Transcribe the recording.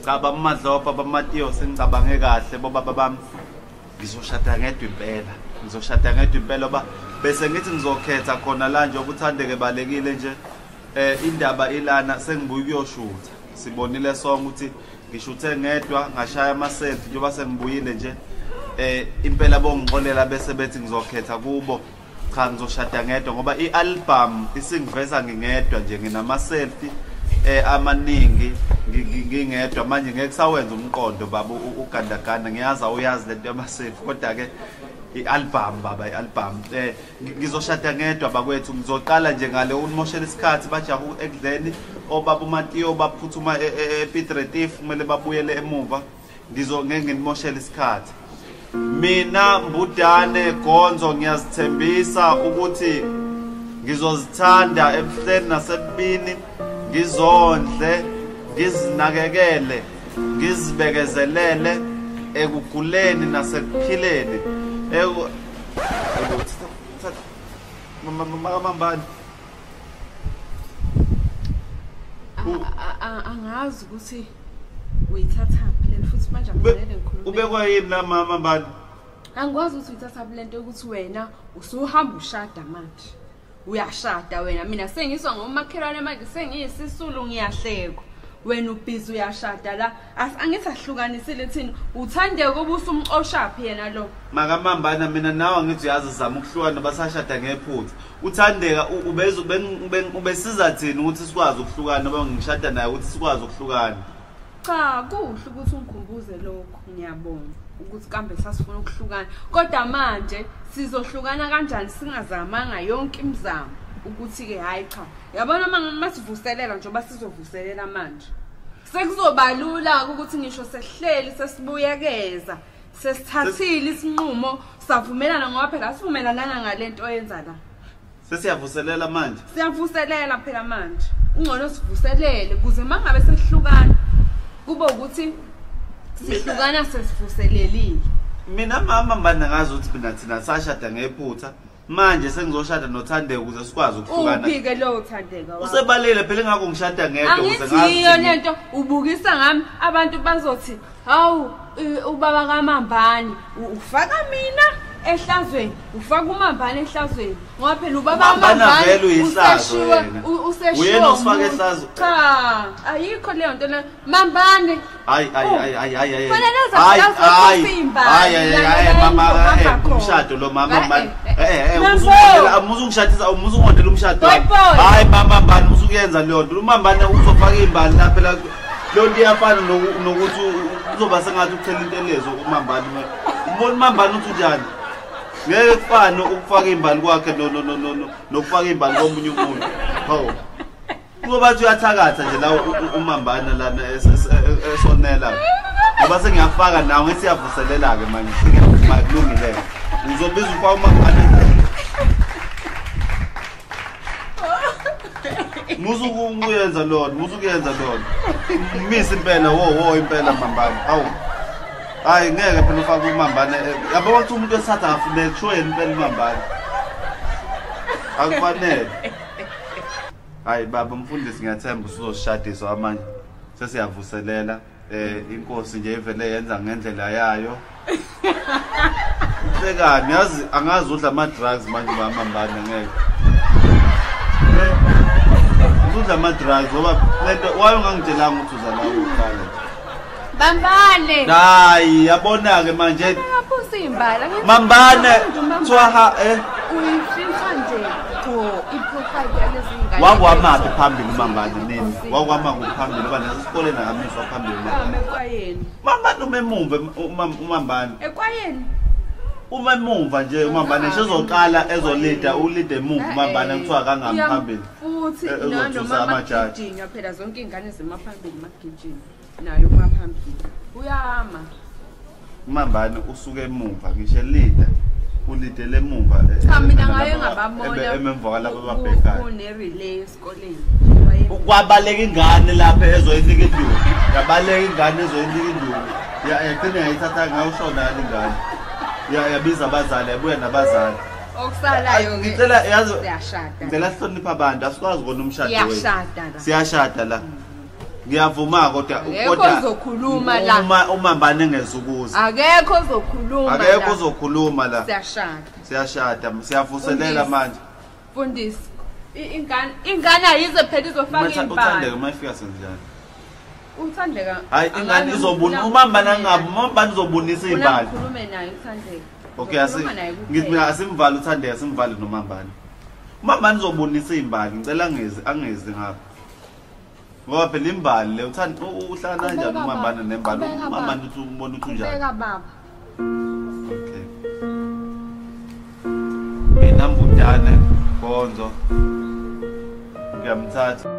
Cha bamadlopha bamatiyo sengicabange kahle bobaba bami. Ngizoshada ngedwa impela. Ngizoshada ngedwa impela ba bese ngithi ngizokhetha khona la nje okuthandeke balekile nje. Indaba ilana sengibuya ukuyoshutha. Sibonile sonke ukuthi ngishuthe ngedwa ngashaya ama selfie njengoba sengibuyile nje. Impela bongixolela bese bethi ngizokhetha kubo. Cha ngizoshada ngedwa ngoba ialbum isingiveza ngingedwa nje nginama selfie amaningi ngingedwa manje ngeke sawenza umqondo baba ugandaganda ngiyazi awuyazi lento yama selfie kodwa ke ialbum baba ialbum ngizoshada ngedwa bakwethu ngizoqala nje ngale unimoshela isikhathi bajaha ekudleni obaba uMatiyo baphuthuma ePiet Retief kumele babuyele emuva ngeke nginimoshela isikhathi. Mina Mbudane Gonzo ngiyazithembisa ukuthi ngizozithanda ebuhleni nasebubini, ngizondle, ngizinakekele, ngizibekezelele ekuguleni nasekuphileni. Mama angazi ukuthi uyithathaphi le futhi manje akufanele ngikhulume. Ubekwa yini la mama mbani? Angikwazi ukuthi uyithathaphi lento ukuthi wena usuhamba ushada manje. Uyashada wena, mina sengizwa ngomakhelwane manje sengiyisisulu ngiyahlekwa. Wena ubhizi uyashada la. Angithi ahlukanisile thina uthandeke ubusumxoshaphi yena lo. Makamambana mina nawe ngithi uyazi zama ukuhlukana basashada ngephutha. Uthandeka ubesiza thina ukuthi sikwazi ukuhlukana ngoba ngishada naye ukuthi sikwazi ukuhlukana. Cha kuhle ukuthi ungikhumbuze lokho ngiyabonga ukuthi kambe sasifuna ukuhlukana kodwa manje sizohlukana kanjani singazamanga yonke imizamo ukuthi ke hayi cha yabona masivuselela njengoba sizovuselela manje sekuzobalula ukuthi ngisho sesihleli sesibuyekeza sesithathile isinqumo savumelana ngoba phela asivumelananga ngalento oyenza la. Sesiyavuselela manje. Siyavuselela phela manje. Ungcono sivuselele kuze mangabe sesihlukana kube ukuthi sihlukana sesivuselelile. Mina mama mbani ngazi ukuthi mina thina sashada ngephutha. Manje sengizoshada noThandeka ukuze sikwazi ukuhlukana. Uphi ke lo Thandeka wakho? Usebalele phela ngakho ngishada ngedwa ukuze ngazi. Angithi iyo lento ubukisa ngami abantu bazothi hawu ubaba kaMambani ufaka mina ehlazweni ufaka uMambani ehlazweni ngoba phela ubaba kaMambani useshiwe useshiwe uyena osifaka ehlazo. Cha ayikho leyo nto le Mambani. Hayi hayi hayi hayi hayi. Kufanele hayi hayi mama umshado lo mama mani uzungishadisa uzungondela umshado. Hayi mama mbani usukuyenza leyo nto uMambani uzofaka imbali la phela leyo nto iyafana nokuthi uzoba sengathi uthela intelezo uMambani. Umbona uMambani uthi unjani? Ngeke kufane ukufaka imbali kwakhe no nokufaka imbali komunye umuntu. Hawu. Kuzoba uyathakatha nje la uMambana lana esonela. Ngoba sengiyafaka nawe ngithi siyavuselela ke manje sengiyafaka kulungile. Uzobiza ufaka uMambana. Muzukuyenza lona, muzukuyenza lona. Misa impela wo impela Mambana. Hawu. Hayi ngeke phela ufake uMambana. Yabo wathi umuntu esatha afuneke kusho yena impela uMambana. Akufanele. Hayi baba mfundisi ngiyathemba usuzoshadiswa manje. Sesiyavuselela inkosi nje ivele yenza ngendlela yayo. Uhlekani yazi angazi udla ama drugs manje bamambana ngeke. Udla ama drugs ngoba lento wayo ungangitshelanga ukuthi uza la uqala. Bambane. Hayi yabona ke manje. Ngaphusa imbala. Mambane thwaha uyishintsha nje go iprofile yalezi ngane. Wakwamaphi phambili uMambane nini? Wakwama kuphambili ngoba nasesikoleni akamiswa phambili uMambane. Ekwayeni. Mambane umemumva uMambane. Ekwayeni. Uma emumva nje uMambane ezoqala ezolida ulide emuva uMambane kuthiwa kangami phambili. Futhi nanoma magijinywa phela zonke ingane zemaphambili magijinywa. Nayo umaphambili. Uyama. uMambane usuke emuva ngisho elida ulidele emuva. Cha mina ngaye ngababona emva kwalabo ababhekayo. Kune relay esikoleni. Kwabaleka ingane lapha ezoyinika induku. Yabaleka ingane ezoyinika induku. Yagcina yayithatha ngawushona ingane. Yabiza abazali yabuya nabazali. Okusalayo ngicela yazi siyashada. Ngicela sihloniphe abantu asikwazi kona umshado wethu. Siyashada la. Siyashada la. Ngiyavuma kodwa kodwa uzokhuluma la. Uma umambane engezukuza. Akekho ozokhuluma la. Akekho ozokhuluma la. Siyashada. Siyashada, siyavuselela manje. Mfundisi, ingane ayize phela izofaka imbali. Uthandeka uma ifika senjani? Uthandeka. Hayi ingane izobona umambane angabe umambane uzobonisa imbali. Ukhulume naye uthandeka. Okay, ngithi mina asimvale uthandeka, simvale nomambane. Umambane uzobonisa imbali, ngicela angezi ngapha. Ngoba phela imbali le uthanda uhlala kanjani umambane nembali? Umambane uthi umbona uthi unjani? Ubeka baba. Okay. Mina Mbudane Gonzo ngiyamthatha.